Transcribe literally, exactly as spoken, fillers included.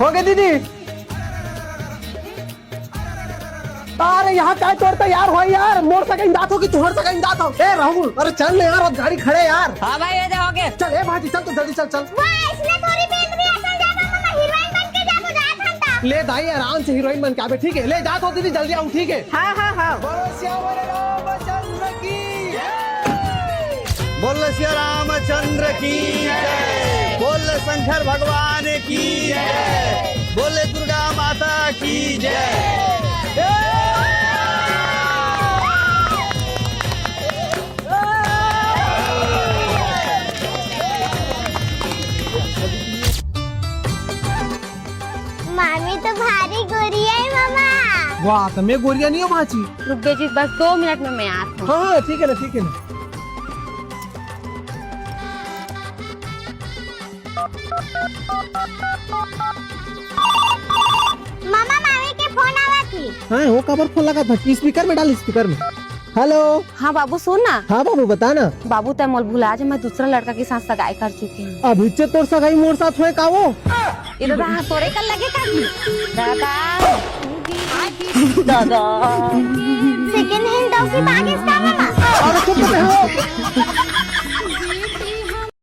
हो गे दीदी। अरे यहाँ काय तोर तैयार हो यार, मोर सगा इंदात हो कि तुहर सगा इंदात हो? ए राहुल, अरे चल ना यार, अब गाड़ी खड़े यार। हाँ भाई, ये जाओगे। चल ए भाजी, चल तो जल्दी चल, चल। वाह, इसने थोड़ी बेंदरी असन जाता तो मैं हीरोइन बन के जातो, जात हंता। ले दाई, आराम से हीरोइन बन के आबे, ठीक है? ले जात हो दीदी, जल्दी आऊ, ठीक है? हाँ, हाँ, हाँ। बोलो सियावर रामचंद्र की जय। बोलो सिया रामचंद्र की जय। बोलो शंकर भगवान की जय। बोले दुर्गा माता की जय। मामी तो भारी गोरिया है मामा। वाह, तो मैं गोरिया नहीं हूँ भाजी। रुक बेजी, बस दो मिनट में मैं आती हूँ। हाँ, हाँ, ठीक है ना, ठीक है ना। मामा, मामी के फोन आवा थी। हाँ, वो काबर फोन लगा था? स्पीकर में डाल, स्पीकर में। हेलो। हाँ बाबू, सुन ना। हाँ बाबू, बता ना। बाबू, तै मोल भुला जा, मैं दूसरा लड़का के साथ सगाई कर चुकी हूँ। अभी से तोर सगाई मोर साथ होए का वो? ये दादा, हाँ, तोरे कर लगे का जी? दादा। दादा। सेकंड हैंड डॉगी बाग इसका मामा। अरे चुप रहो।